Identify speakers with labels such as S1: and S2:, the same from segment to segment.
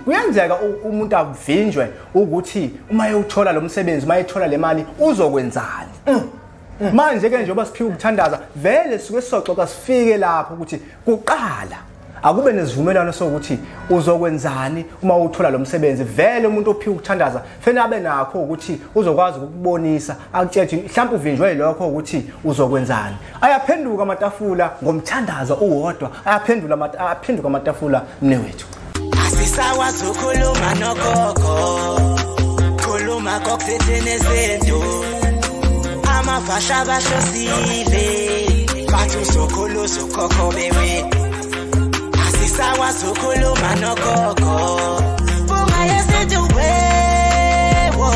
S1: Kuyenzeka umuntu avinjwe ukuthi uma eyothola lo msebenzi, uma ethola le mali uzokwenzani. Manje ke njengoba siphiwe ukuthandaza vele sisuke sizoxoxa sifike lapho ukuthi kuqala akube nesivumelwano sokuthi uzokwenzani uma uthola lo msebenzi. Vele umuntu ophiwe ukuthandaza fanele abe nakho ukuthi uzokwazi ukukubonisa, akutshele mhlawumbe uvinjwe lokho ukuthi uzokwenzani. Ayaphenduka amatafula ngomthandazo uwodwa, ayaphendula aphenduka amatafula mnewethu.
S2: Asisakwazi ukukhuluma nogogo, khuluma kokuthethene izinto, amavasha bahlosile, bathi uzokhulu uzokhokho bewe. Asisakwazi ukukhuluma nogogo, bunga yesintu wewo.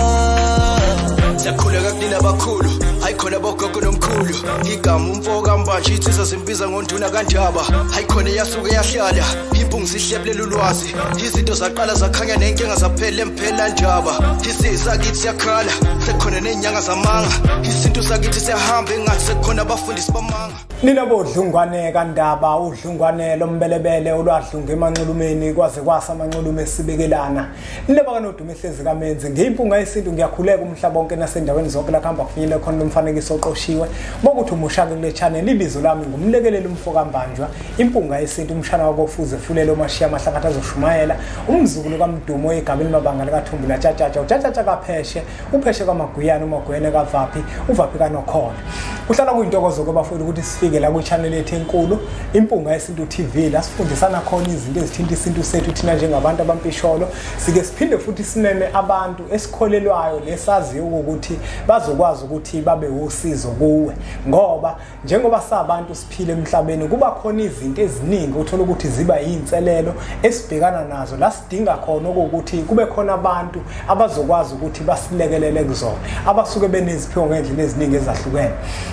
S3: Siyakhuleka kunina abakhulu, hayikhona bogogo nomkhulu. Igama umfo kaMbanje insizwa zimbiza ngonduna kaNdaba. Hayikhona eyasuke yahlala, impungu zihlebulela ulwazi. Izinto zaqala zakhanya nenkinga zaphela emphela ndaba. Isisakithi siyakhala, sekukhona nezinyanga zamanga. Isintu sakithi siyahamba engathi sekukhona abafundisi bamanga.
S4: Nina bodlungwane kaNdaba, udlungwane lombelebele olwadlunga emanxulumeni kwaze kwasa amanxulume esibekelana. Nina bakanodumo ehlezi kaMenzi, ngiyimpunga yesintu, ngiyakhuleka umhlaba wonke nasendaweni zonke la kuhamba kufinyele khona lomfanekiso oqoshiwe. Bokuthi umushake kule channel, ibizo lami ngumlekeleli umfo kaMbanjwa, impunga yesintu, umshana wakofuze fulele omashiya amahlakatha azoshumayela, umzukulu kaMdumo egabeni mabanga likaThumbula Tshatshatsha, uTshatshatsha kaPheshe, uPheshe kaMaguyana, uMaguyane kaVaphi, uVaphi kaNokhona. Kuhlala kuyintokozo ke bafowethu ukuthi sifike la kwi-channel yethu enkulu Impunga Yesintu TV, la sifundisana khona izinto ezithinta isintu sethu thina njengabantu abampisholo. Sike siphinde futhi simeme abantu esikholelwayo lesaziyo ukuthi bazokwazi ukuthi babe usizo kuwe, ngoba njengoba sabantu siphile emhlabeni kuba khona izinto eziningi uthola ukuthi ziba yinselelo esibhekana nazo, la sidinga khona ukuthi kube khona abantu abazokwazi ukuthi basilekelele kuzona, abasuke beneziphiwo ngendlela eziningi ezahlukene.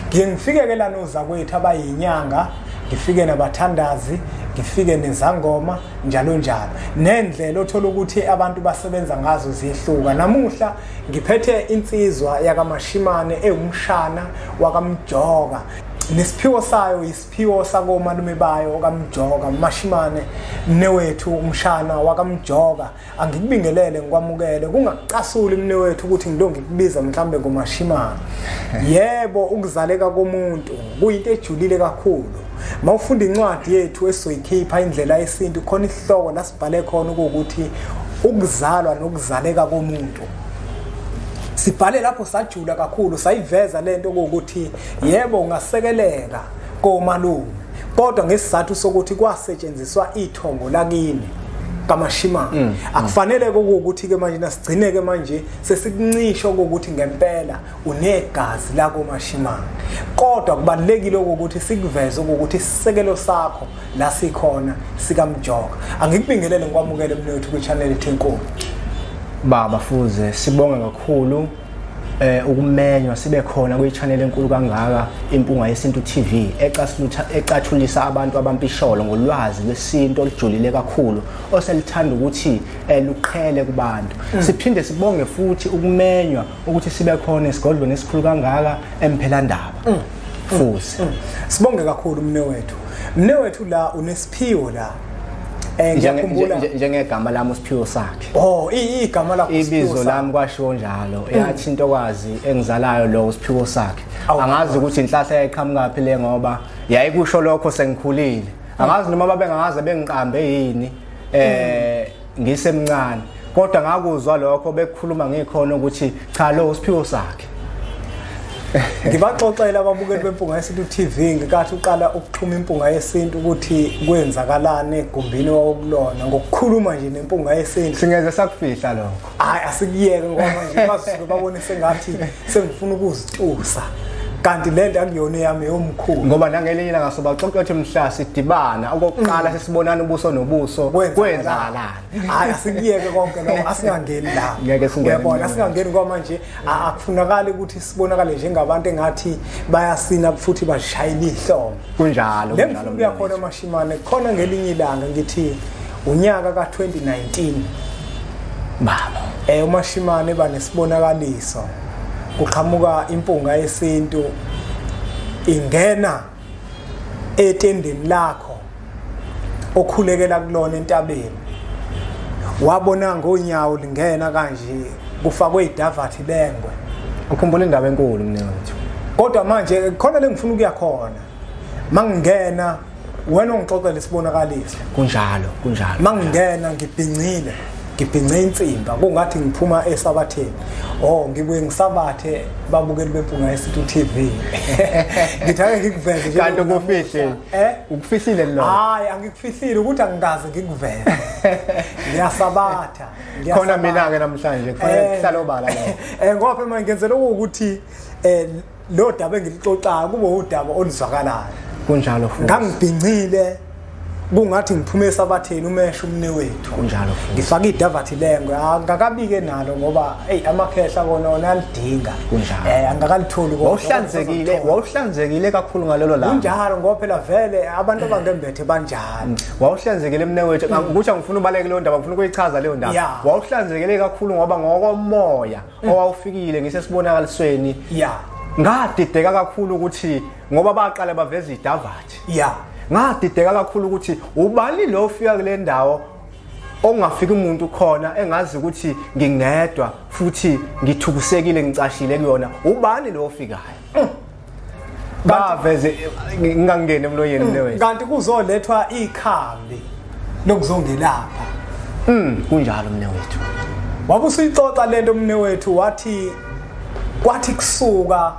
S4: Ngiye ngifike ke la nozakwethu abayinyanga, ngifike nabathandazi, ngifike nezangoma njalo njalo, nendlela othola ukuthi abantu basebenza ngazo ziyehluka. Namuhla ngiphethe insizwa yakaMashimane ewumshana wakaMjoka, nesiphiwo sayo isiphiwo sakomalume bayo kaMjoka. Mashimane mnewethu, umshana wakaMjoka, angikubingelele ngikwamukele, kungakucasuli mnewethu ukuthi ngilo ngikubiza mhlambe ngoMashimane. Yebo, ukuzaleka komuntu kuyinto ejulile kakhulu. Mawufunda incwadi yethu esizoyikhipha Indlela Yesintu, khona isihloko la sibhale khona ukuthi ukuzalwa nokuzaleka komuntu. Sibhale lapho sajula kakhulu, sayiveza lento ukuthi yebo ungasekeleka komalume, kodwa ngesizathu sokuthi kwasetshenziswa ithongo lakini kaMashimane, akufanele ukuthi ke manje nasigcineke manje sesikuncisho ukuthi ngempela unegazi lako Mashimane. Kodwa kubalekile ukuthi sikuveze ukuthi isisekelo sakho la sikhona sikaMjoka. Angikubingelele ngikwamukele mnewethu kwi-channel ethu enkulu.
S1: Baba Fuze, sibonge kakhulu ukumenywa sibe khona kwi-channel enkulu kangaka Impunga Yesintu TV, ecathulisa abantu abampisholo ngolwazi lwesintu olujulile kakhulu oselithanda ukuthi luqhele kubantu. Siphinde sibonge futhi ukumenywa ukuthi sibe khona esigodlweni esikhulu kangaka eMphelandaba. Fuze
S4: sibonge kakhulu mnewethu. Mnewethu la unesiphiwo la. Ngiyakhumbula
S1: njengegama lami usiphiwo sakhe.
S4: Oh, igama lakho
S1: ibizo lami kwashiwo njalo. Yathi intokazi engizalayo lo usiphiwo sakhe. Angazi ukuthi inhlahla yayiqhamuka phi le, ngoba yayikusho lokho sengikhulile. Angazi noma babengaze bengiqambe yini ngisemncane, kodwa ngakuzwa lokho bekukhuluma ngikhona ukuthi cha lo usiphiwo sakhe.
S4: Ngibaxoxela ababukeli beMpunga Yesintu TV ngenkathi uqala ukuxhuma Impunga Yesintu ukuthi kwenzakalani egumbini wakulona ngokukhuluma nje neMpunga Yesintu.
S1: Singeze sakufihla lokho.
S4: Hayi, asikuyeke ngoba manje bazosuke babone sengathi sengifuna ukuzitusa, kanti lento akuyona yami yomkhulu.
S1: Ngoba nangelinye ilanga sobaxoxa ukuthi mhla sidibana okokuqala sesibonana ubuso nobuso kwenzakalani.
S4: Hayi, asikuyeke konke lokho, asingangeni la.
S1: Ngeke singene.
S4: Uyabona, asingangeni ngoba manje akufunakali ukuthi sibonakale njengabantu engathi bayasina futhi bashayela ihlombe.
S1: Kunjalo,
S4: kunjalo. Kuyakhona Mashimane, khona ngelinye ilanga ngithi unyaka ka2019
S1: baba
S4: uMashimane banesibonakaliso, kuqhamuka Impunga Yesintu ingena etendeni lakho okhulekela kulona entabeni. Wabona ngonyawo lingena kanje kufakwe idavathi lengwe.
S1: Ukhumbula indaba enkulu mnewethu.
S4: Kodwa manje khona lengifuna ukuya khona. Mangingena wena ungixoxele isibonakaliso.
S1: Kunjalo, kunjalo.
S4: Mangingena ngibhincile. Ngibhince insimba kungathi ngiphuma esabatheni. Oh, ngibuye ngisabathe babukeli beMpunga Yesintu TV. Ngithi ake ngikuveze nje.
S1: Kanti ukufihlile. Ukufihlile lo.
S4: Hayi, angikufihlile ukuthi angikaze ngikuveze. Ngiyasabatha.
S1: Khona mina ke namhlanje kufanele kuhlale obala la.
S4: Ngoba phela ngenzela ukuthi lo daba engilixoxayo kube udaba oluzwakalayo.
S1: Kunjalo futhi.
S4: Ngangibhincile kungathi ngiphume esabatheni umesho umne wethu.
S1: Kunjalo futhi.
S4: Ngifaka idavathi lengwe angakabike nalo ngoba hey amakhehla kona wona alidinga.
S1: Kunjalo.
S4: Angakalitholi
S1: kodwa. Wawuhlanzekile, wawuhlanzekile kakhulu ngalelo langa.
S4: Kunjalo ngoba phela vele abantu abangembethe banjalo.
S1: Wawuhlanzekile mne wethu. Ukuthi angifuna ubaleke leyo ndaba, ngifuna ukuyichaza leyo ndaba. Wawuhlanzekile kakhulu ngoba ngokomoya owawufikile ngisesibonakalisweni.
S4: Yeah.
S1: Ngadideka kakhulu ukuthi ngoba baqala baveza idavathi.
S4: Yeah.
S1: Ngadideka kakhulu ukuthi ubani lo ofika kule ndawo ongafika umuntu khona engazi ukuthi ngingedwa futhi ngithukusekile ngicashile kuyona, ubani lo ofikayo? Baveze ngingangeni emloyeni mnewethu.
S4: Kanti kuzolethwa ikhambi lokuzongelapha.
S1: Kunjalo mnewethu.
S4: Wabe usuyixoxa lento mnewethu, wathi kwathi kusuka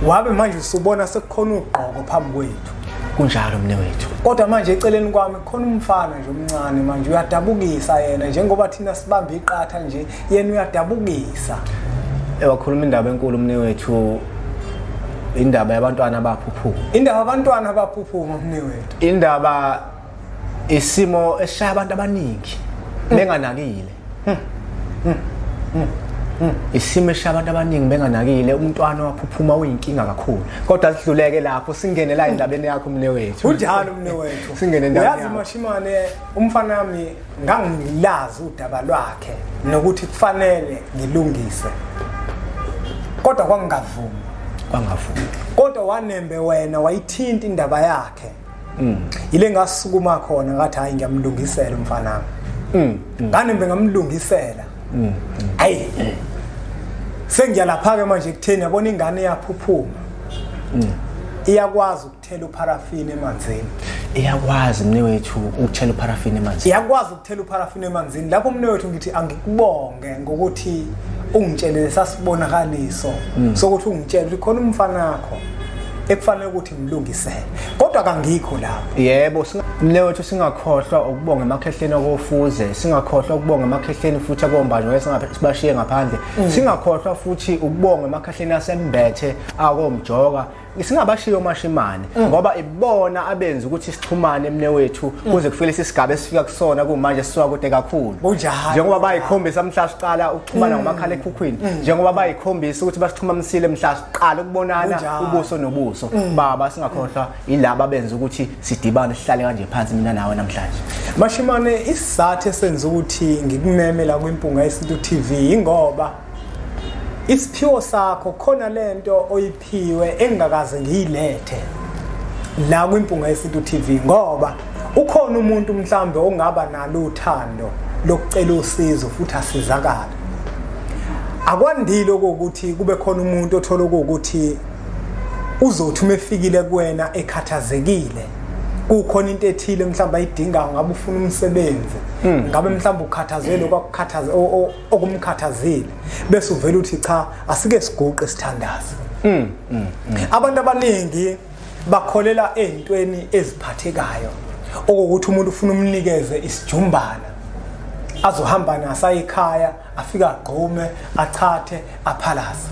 S4: wabe manje usubona sekukhona ugqoko phambi kwethu.
S1: Kunjalo mnewethu.
S4: Kodwa manje eceleni kwami khona umfana nje omncane manje uyadabukisa yena, njengoba thina sibamba iqatha nje yena uyadabukisa.
S1: Wakhuluma indaba enkulu mnewethu, indaba yabantwana abaphuphuma.
S4: Indaba abantwana abaphuphuma mnewethu.
S1: Indaba isimo esishaya abantu abaningi benganakile. Isimo esishaya abantu abaningi benganakile, umntwana waphuphuma uyinkinga kakhulu. Kodwa sidluleke lapho singene la endabeni yakho mnewethu.
S4: Kunjalo mnewethu.
S1: Singene endabeni.
S4: Uyazi Mashimane, umfana wami ngangilazi udaba lwakhe nokuthi kufanele ngilungise. Kodwa kwangavumi.
S1: Kwangavumi.
S4: Kodwa wanembe wena wayithinta indaba yakhe. Ile ngasukuma khona ngathi hayi ngiyamlungisela umfana wami. Nganembe ngamlungisela. Hayi. Sengiyalapha ke manje ekutheni yabona ingane iyaphuphuma. Iyakwazi ukuthela uparafini emanzini.
S1: Iyakwazi mnewethu ukuthela uparafini emanzini.
S4: Iyakwazi ukuthela uparafini emanzini. Lapho mnewethu ngithi angikubonge ngokuthi ungitshele sasibonakaliso sokuthi ungitshele ukuthi khona umfana wakho ekufanele ukuthi ngilungisele. Kodwa kangikho lapho.
S1: Yebo, mnewethu singakhohlwa ukubonga emakhehleni akofuze, singakhohlwa ukubonga emakhehleni futhi akombanjwe singabashiye ngaphandle. Singakhohlwa futhi ukubonga emakhehleni asembethe akomjoka. Singabashiya omashimane ngoba ibona abenza ukuthi sixhumane mnewethu kuze kufike isigaba esifika kusona kumanje sisuka kude kakhulu. Njengoba bayikhombisa mhla siqala ukuxhumana ngomakhala ekhukhwini, njengoba bayikhombisa ukuthi basixhumamisile mhla siqala ukubonana ubuso nobuso. Baba singakhohlwa ilaba abenza ukuthi sidibane sihlale kanje phansi mina nawe namhlanje.
S4: Mashimane, isizathu esenza ukuthi ngikumeme la kwiMpunga Yesintu TV ingoba isiphiwo sakho khona lento oyiphiwe engingakaze ngiyilethe la kwiMpunga Yesintu TV, ngoba ukhona umuntu mhlambe ongaba nalo uthando lokucela usizo futhi asizakala. Akwandile ukuthi kube khona umuntu othola ukuthi uzothi uma efikile kuwena ekhathazekile, kukhona into ethile mhlawumbe ayidingayo, ngabe ufuna umsebenzi, ngabe mhlawumbe ukhathazele okwakukhathaza okumkhathazile, bese uvela uthi cha asike siguqe sithandaze. Abantu abaningi bakholela ezintweni eziphathekayo, okuwukuthi umuntu ufuna umnikeze isijumbana azohamba naso ekhaya, afike agqume, achathe, aphalaze.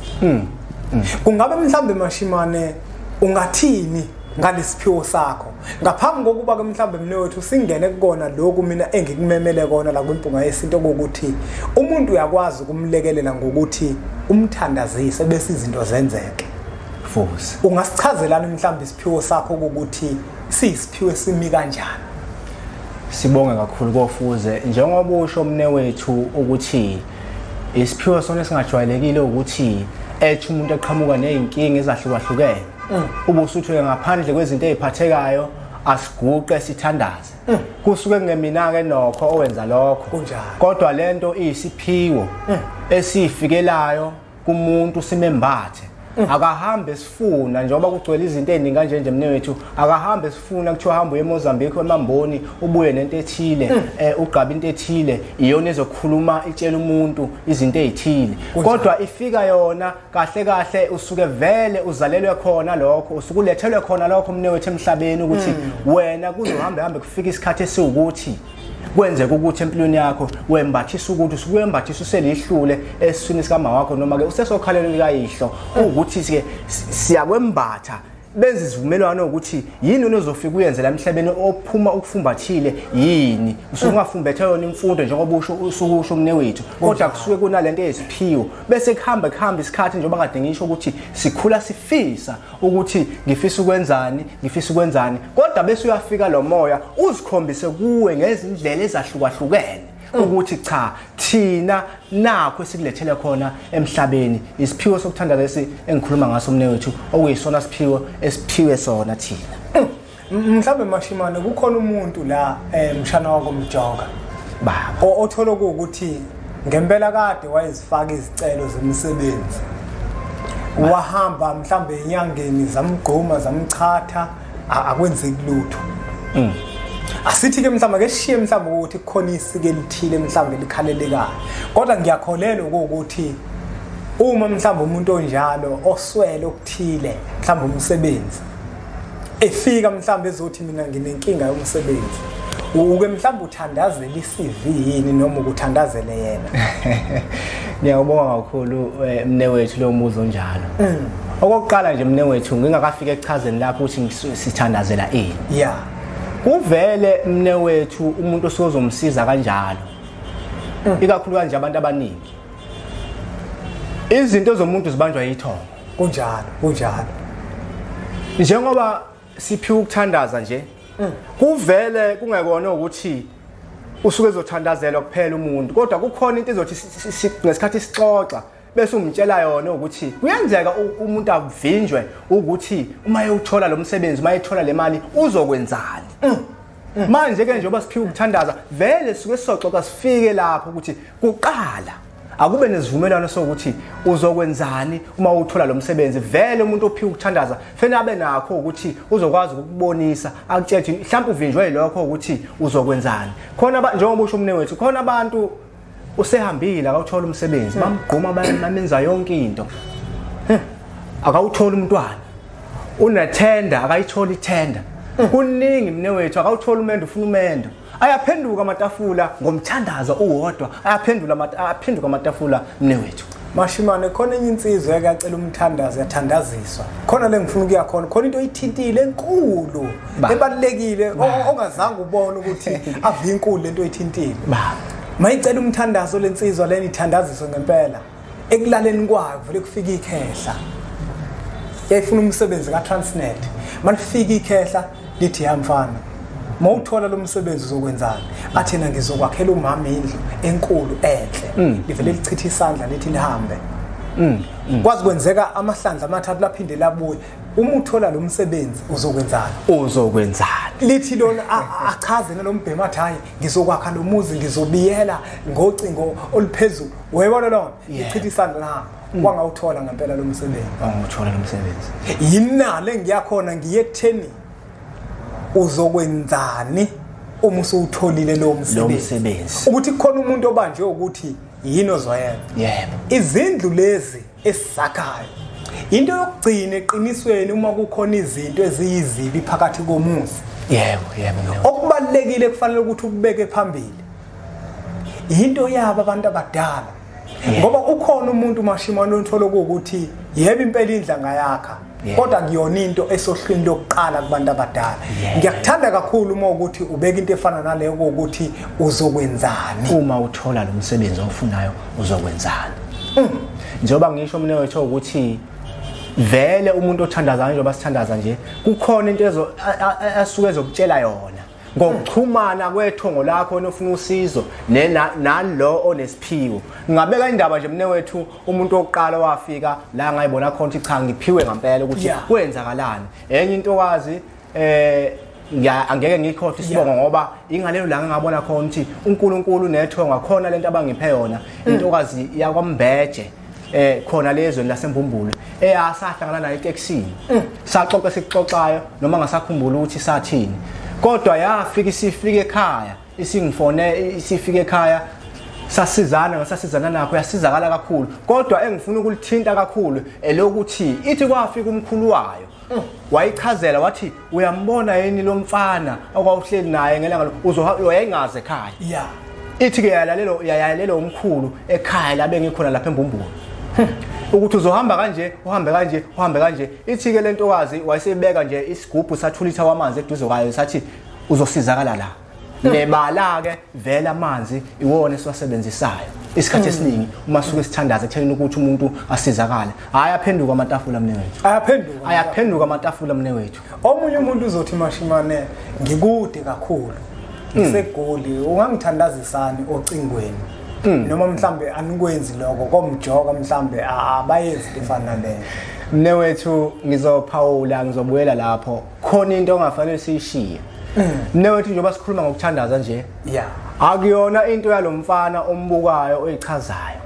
S4: Kungabe mhlambe Mashimane ungathini ngalesiphiwo sakho ngaphambi kokuba ke mhlambe mnewethu singene kukona lokhu mina engikumemele kona la kwiMpunga Yesintu, ukuthi umuntu uyakwazi ukumlekelela ngokuthi umthandazise bese izinto zenzeke.
S1: Futhi
S4: ungasichazelana mhlambe isiphiwo sakho ukuthi siyisiphiwo simi kanjani?
S1: Sibonge kakhulu kofuze, njengoba usho mnewethu ukuthi isiphiwo sona esingajwayelekile ukuthi ethi umuntu eqhamuka nezinkinga ezahlukahlukene, ube usuthuke ngaphandle kwezinto eziphathekayo asiguqe sithandaze. Kusuke kungemina ke nokho owenza lokho, kodwa lento iyisiphiwo esifikelayo kumuntu simembathe. Akahambe sifuna njengoba kugcwele izinto eziningi kanje nje mnewethu, akahambe sifuna kuthiwa hamba uye eMozambique eMamboni ubuye nento ethile, ugqabe into ethile, iyona ezokhuluma itshela umuntu izinto ezithile. Kodwa ifika yona kahle kahle usuke vele uzalelwe khona lokho, usukulethelwe khona lokho mnewethu emhlabeni ukuthi wena kuzohambe hambe kufika isikhathi esiwukuthi kwenzeka ukuthi empilweni yakho wembathisa ukuthi usukwembathisa uselihlule esiswini sikama wakho noma ke usesokhaleni likayihlo, ukuthi ke siyakwembatha benza isivumelwano ukuthi yini onozofika uyenze la emhlabeni ophuma ukufumbathile yini. Usuke ungafumbethe yona imfundo njengoba usho usukusho mnewethu, kodwa kusuke kunalento eyisiphiwo. Bese kuhamba kuhamba isikhathi njengoba kade ngisho ukuthi sikhula sifisa ukuthi ngifisa ukwenzani, ngifisa ukwenzani, kodwa bese uyafika lo moya uzikhombise kuwe ngezindlela ezahlukahlukene ukuthi cha, thina nakho esikulethele khona emhlabeni. Isiphiwo sokuthandaza lesi engikhuluma ngaso mnewethu, okuyisona siphiwo esiphiwe sona thina.
S4: Mhlawumbe Mashimane kukhona umuntu la mshana wakho Mjoka
S1: baba
S4: othola ukuthi ngempela kade wayezifaka izicelo zemisebenzi, wahamba mhlawumbe enyangeni zamgqoma zamchatha, akwenzeki lutho. Asithi ke mhlawumbe ke sishiye mhlawumbe ukuthi kukhona isike elithile mhlawumbe likhalelekayo, kodwa ngiyakholelwa ukuthi uma mhlawumbe umuntu onjalo oswele okuthile mhlawumbe umsebenzi efika mhlawumbe ezothi mina nginenkinga yomsebenzi, uke mhlawumbe uthandazele iCV yini noma ukuthandazele yena?
S1: Ngiyabonga kakhulu mnewethu lo mbuzo onjalo. Okokuqala nje mnewethu, ngingakafika ekuchazeni lapho ukuthi sithandazela ini.
S4: Yeah.
S1: Kuvele mnewethu umuntu osozomsiza kanjalo, ikakhulu kanje abantu abaningi izinto zomuntu zibanjwa yithongo.
S4: Kunjalo, kunjalo.
S1: Njengoba siphiwe ukuthandaza nje, kuvele kungekona ukuthi usuke ezothandazelwa kuphela umuntu, kodwa kukhona into ezothi ngesikhathi sixoxa bese umtshela yona ukuthi kuyenzeka umuntu avinjwe ukuthi uma eyothola lo msebenzi, uma ethola le mali uzokwenzani. Manje ke njengoba siphiwe ukuthandaza vele suke sizoxoxa sifike lapho ukuthi kuqala akube nesivumelwano sokuthi uzokwenzani uma uthola lo msebenzi. Vele umuntu ophiwe ukuthandaza fanele abe nakho ukuthi uzokwazi ukukubonisa, akutshele mhlawumbe uvinjwe yilokho ukuthi uzokwenzani. Khona njengoba usho umnewethu, khona abantu usehambile akawuthola umsebenzi, bamgquma bamenza yonke into, akawuthola umntwana, unethenda akayithola ithenda, kuningi mnewethu, akawuthola umendo ufuna umendo. Ayaphenduka amatafula ngomthandazo uwodwa, ayaphenduka amatafula mnewethu.
S4: Mashimane, khona enye insizwa yakacela umthandazo yathandaziswa. Khona le ngifuna ukuya khona, khona into oyithintile enkulu ebalekile ongazange ubone ukuthi ave inkulu lento oyithintile. Mayicela umthandazo lensizwa leni ithandaziswe ngempela. Ekulaleni kwayo vele kufika ikhehla. Yayifuna umsebenzi kaTransnet. Malifika ikhehla lithi yamfana, mawuthola lo msebenzi uzokwenzani? Athi na ngizokwakhela umama indlu enkulu enhle. Livele lichitha isandla lithi lihambe. Kwazi kwenzeka amahlandla amathathu laphinde labuye. Uma uthola lo msebenzi uzokwenzani?
S1: Uzokwenzani?
S4: Lithi lona achaze nalombhema athi hayi ngizokwakha lo muzi, ngizobiyela ngocingo oluphezulu. Uyayibona lona? Lichitha isandla lihamba. Wangawuthola ngempela lo msebenzi.
S1: Wangawuthola lo msebenzi.
S4: Yinale ngiyakhona ngiye ekutheni uzokwenzani uma usutholile lo msebenzi, ukuthi kukhona umuntu obanje ukuthi yini ozoyenza.
S1: Yebo,
S4: izindlu lezi esizakhayo into yokugcina eqinisweni uma kukhona izinto eziyizibi phakathi komuzi.
S1: Yebo, yebo.
S4: Okubalekile kufanele ukuthi ukubeke phambili into yabo abantu abadala, ngoba ukhona umuntu Mashimane othola ukuthi yebo impela indla ngayakha, kodwa kuyona into esohlwini lokuqala kubantu abadala. Ngiyakuthanda kakhulu uma ukuthi ubeka into efana naleyo ukuthi uzokwenzani
S1: uma uthola lo msebenzi ofunayo, uzokwenzani. Njengoba ngisho mina wethu ukuthi vele umuntu othandaza njengoba sithandaza nje, kukhona into asuke ezokutshela yona ngokuxhumana kwethongo lakho onofuna usizo nalo onesiphiwo. Ngingabeka indaba nje mne wethu, umuntu oqala wafika la ngayibona khona ukuthi cha ngiphiwe ngempela ukuthi kwenzakalani. Enye intokazi Angeke ngikhohle isibongo ngoba ingalelo langa ngabona khona ukuthi uNkulunkulu nethonga khona lento abangiphe yona, intokazi yakwaMbeje khona lezweni laseMbumbulu eyasahlangana nayo etekisini. Saxoxa sikuxoxayo noma ngasakhumbula ukuthi sathini, kodwa yafika isifike ekhaya isingifone, isifike ekhaya sasizana, ngasasizana nakho yasizakala kakhulu. Kodwa engifuna ukulithinta kakhulu elokuthi ithi kwafika umkhulu wayo wayichazela wathi uyambona yini lo mfana okwawuhleli naye ngelanga uzoyengaze ekhaya. Ithi ke yalalelo umkhulu ekhaya la bengikhona lapha eMbumbulu ukuthi uzohamba kanje, uhambe kanje, uhambe kanje. Ithi ke lentokazi wayesebeka nje isigubhu sathulitha kwamanzi eduze kwayo sathi uzosizakala la. Nebala ke vele amanzi iwona esiwasebenzisayo isikhathi esiningi uma suke sithandaza ekuthenini ukuthi umuntu asizakale. Hayi, aphenduka amatafula mnewethu, ayaphenduka amatafula mnewethu.
S4: Omunye umuntu uzothi Mashimane ngikude kakhulu ngiseGoli, ungangithandazisani ocingweni? Noma mhlambe anikwenzi lokho komjoka, mhlambe abayenzi into efana naleyo.
S1: Mnewethu ngizophawula, ngizobuyela lapho khona into ongafanele siyishiye. Mnewethu njengoba sikhuluma ngokuthandaza nje, akuyona into yalomfana ombukayo oyichazayo,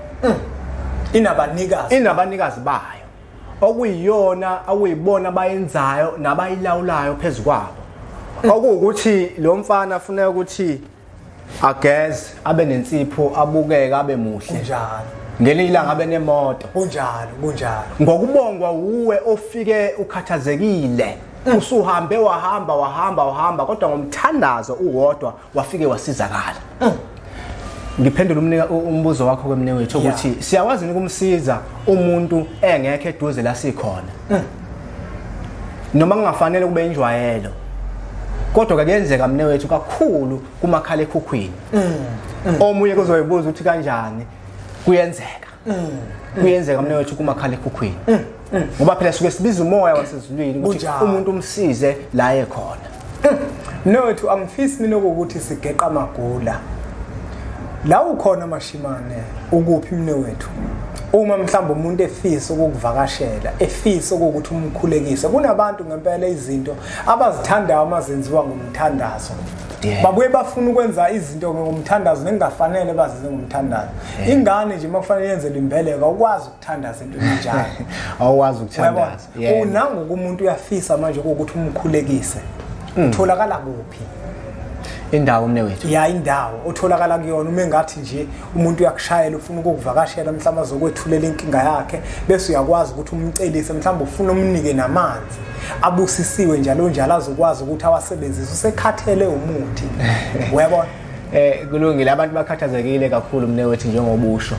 S1: inabanikazi bayo okuyiyona okuyibona abayenzayo nabayilawulayo phezukwabo. Okuwukuthi lo mfana afuneka ukuthi ageze, abe nensipho, abukeke, abe muhle.
S4: Kunjalo.
S1: Ngelinye ilanga abe nemoto.
S4: Kunjalo, kunjalo.
S1: Ngokubongwa uwe ofike ukhathazekile, usuhambe wahamba wahamba wahamba, kodwa ngomthandazo uwodwa wafike wasizakala. Ngiphendula umnika umbuzo wakho kwemnewethu ukuthi siyakwazi ukumsiza umuntu engekho eduze la sikhona. Noma kungafanele kube injwayelo, kodwa kuyenzeka mnewethu kakhulu kumakhala ekhukhwini. Omunye kuzoyibuza ukuthi kanjani kuyenzeka. Kuyenzeka mnewethu kumakhala ekhukhwini. Ngoba phela suke sibiza umoya wasezulwini ukuthi umuntu umsize la ekhona.
S4: Mnewethu angifisi mina ukuthi sigeqa amagula. La ukhona Mashimane ukuphi mnewethu? Uma mhlawumbe umuntu efisa ukukuvakashela, efisa ukuthi umkhulekise, kunabantu ngempela izinto abazithandayo amazenziwa ngomthandazo. Babuye bafuna ukwenza izinto ngomthandazo nengafanele bazenze ngomthandazo. Ingane nje makufanele yenze imbeleko awukwazi ukuthandaza into enjalo.
S1: Awukwazi ukuthandaza.
S4: Unangoku umuntu uyafisa manje ukuthi umkhulekise. Utholakala kuphi?
S1: Indawo mnewethu.
S4: Ya, indawo otholakala kuyona uma engathi nje umuntu uyakushayela ufuna ukukuvakashela mhlawumbe azokwethulela inkinga yakhe, bese uyakwazi ukuthi umcelise, mhlawumbe ufuna umnike namanzi abusisiwe njalo njalo azokwazi ukuthi awasebenzise, usekhathele umuthi. Uyabona?
S1: Kulungile, abantu bakhathazekile kakhulu mnewethu njengobusho.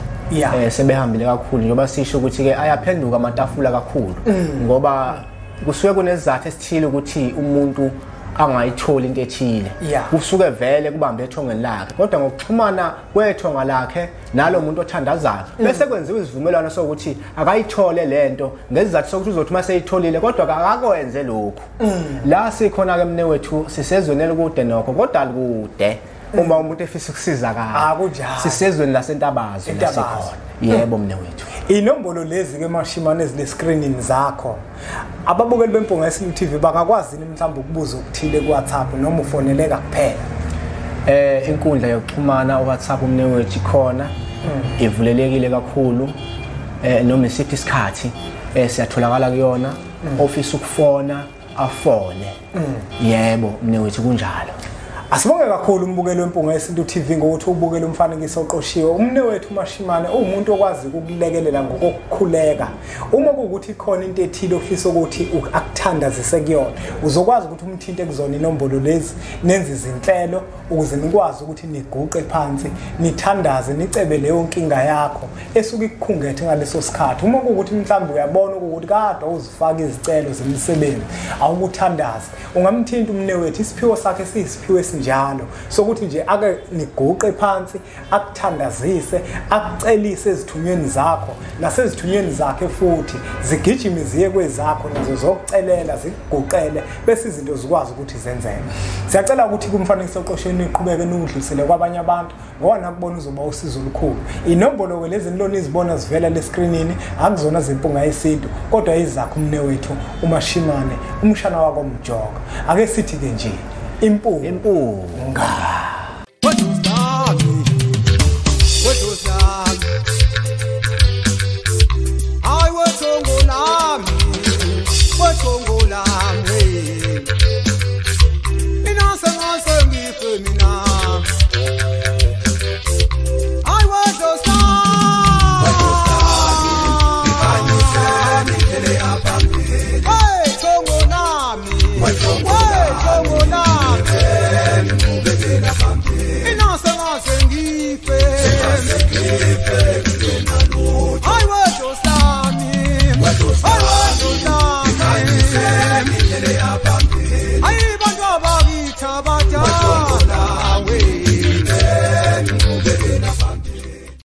S1: Sebehambile kakhulu njengoba sisho ukuthi ke ayaphenduka amatafula kakhulu ngoba kusuke kunesizathu esithile ukuthi umuntu angayitholi into ethile. Kusuke vele kubambe ethongeni lakhe, kodwa ngokuxhumana kwethonga lakhe nalo muntu othandazayo bese kwenziwa isivumelwano sokuthi akayithole lento ngesizathu sokuthi uzothi uma seyitholile kodwa akakwenze lokhu. La sikhona ke mnewethu sisezweni elikude nokho, kodwa alikude uma umuntu efisa ukusizakala. Sisezweni laseNtabazwe lasikhona. Yebo mnewethu.
S4: Inombolo lezi ke Mashimane ezile screenini zakho, ababukeli beMpunga Yesintu TV bangakwazi mhlawumbe ukubuza okuthile ku WhatsApp noma ufoneleka kuphela?
S1: Inkundla yokuxhumana uWhatsApp mnewethu ikhona, ivulelekile kakhulu, noma isiphi isikhathi siyatholakala kuyona. Ofisa ukufona afone. Yebo mnewethu kunjalo.
S4: Asibonge kakhulu umbukeli weMpunga Yesintu TV ngokuthi ubukele umfanekiso oqoshiwe. Umnewethu Mashimane uwumuntu okwazi ukukulekelela ngokukhuleka. Uma kuwukuthi khona into ethile ofisa ukuthi akuthandazise kuyona, uzokwazi ukuthi umthinte kuzona inombolo lezi, nenze izinhlelo ukuze nikwazi ukuthi niguqe phansi, nithandaze, nicebe leyo nkinga yakho esuke ikukhungethe ngaleso sikhathi. Uma kuwukuthi mhlawumbe uyabona ukuthi kade uzifaka izicelo zemisebenzi, awukuthandaze, ungamthinta umnewethu. Isiphiwo sakhe siyisiphiwo esinjalo sokuthi nje ake niguqe phansi, akuthandazise, akucelise ezithunyweni zakho nasezithunyweni zakhe, futhi zigijime ziye kwezakho nazo zokucelela, zikuguqele, bese izinto zikwazi ukuthi zenzeke. Siyacela ukuthi kumfanekiso oqosheni niqhubeke niwudlulisele kwabanye abantu ngoba nakubona uzoba usizo olukhulu. Inombolo ke lezi nilona izibona zivela le screenini akuzona zeMpunga Yesintu, kodwa izakho umnewethu uMashimane, umshana wakoMjoka. Ake sithi ke nje Impunga.